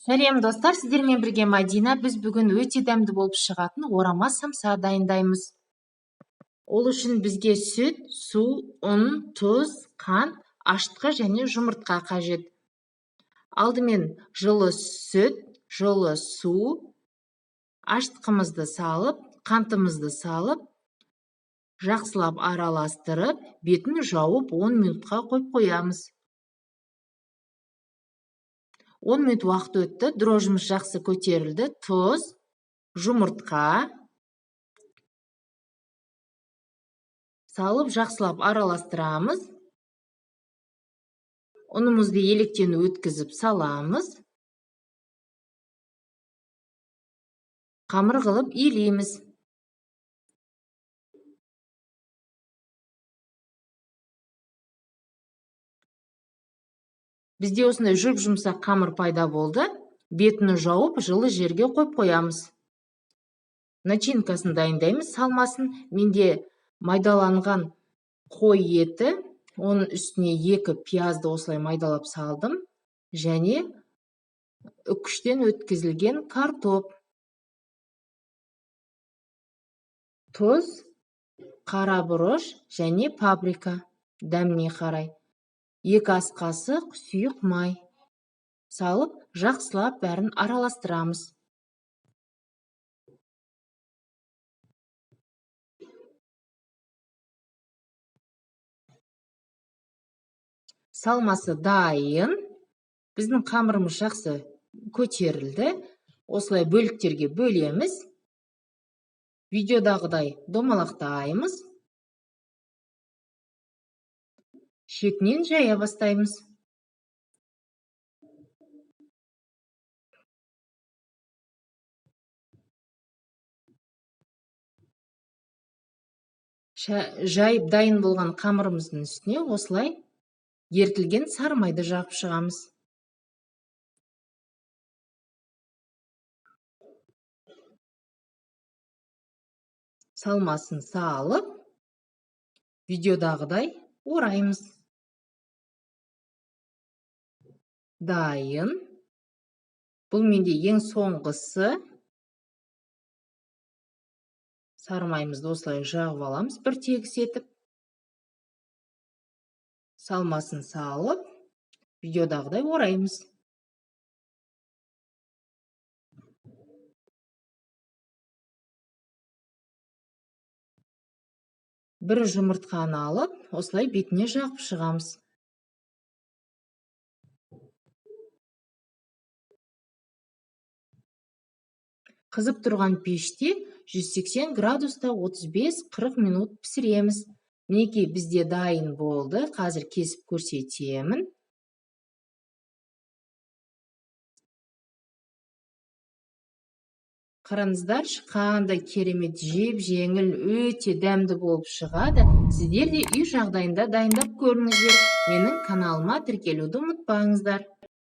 Сәлем достар, сіздермен бірге Мадина. Біз бүгін өте дәмді болып шығатын орама самса дайындаймыз. Ол үшін бізге сүт, су, ұн, тұз, қант, ашытқы және жұмыртқа қажет. Алдымен жылы сүт, жылы су, ашытқымызды салып, қантымызды салып, жақсылап араластырып, бетін жауып 10 минутқа қойып қоямыз. 10 минут уақыт өтті, дрожжымыз жақсы көтерілді, тұз, жұмыртқа салып жақсылап араластырамыз. Ұнымызды електен өткізіп саламыз. Қамыр қылып илейміз. Бізде осындай жұп-жұмсақ қамыр пайда болды. Бетін жауып, жылы жерге қойып қоямыз. Начинкасын дайындаймыз, салмасын. Менде майдаланған қой еті, оның үстіне 2 пиязды осылай майдалап салдым. Және үкіштен өткізілген картоп, тұз, қара бұрыш және паприка дәміне қарай. 2 ас қасық сұйық май салып, жақсылап бәрін араластырамыз. Салмасы дайын. Біздің қамырымыз жақсы көтерілді. Осылай бөліктерге бөлеміз. Видеодағыдай домалақтаймыз. Шетінен жая бастаймыз. Жайып дайын болған қамырымыздың үстіне осылай ерітілген сары майды жағып шығамыз. Салмасын салып, видеодағыдай ораймыз. Дайын. Бұл менде ең соңғысы. Сары майымызды осылай жағып аламыз бір тегіс етіп. Салмасын салып, видеодағыдай ораймыз. Бір жұмыртқаны алып, осылай бетіне жағып шығамыз. Қызып тұрған пеште 180 градуста 35-40 минут пісіреміз. Мінекей бізде дайын болды. Қазір кесіп көрсетемін. Қараңыздаршы, қандай керемет, жеп-жеңіл, өте дәмді болып шығады. Сіздер де үй жағдайында дайындап көріңіздер. Менің каналыма тіркелуді ұмытпаңыздар.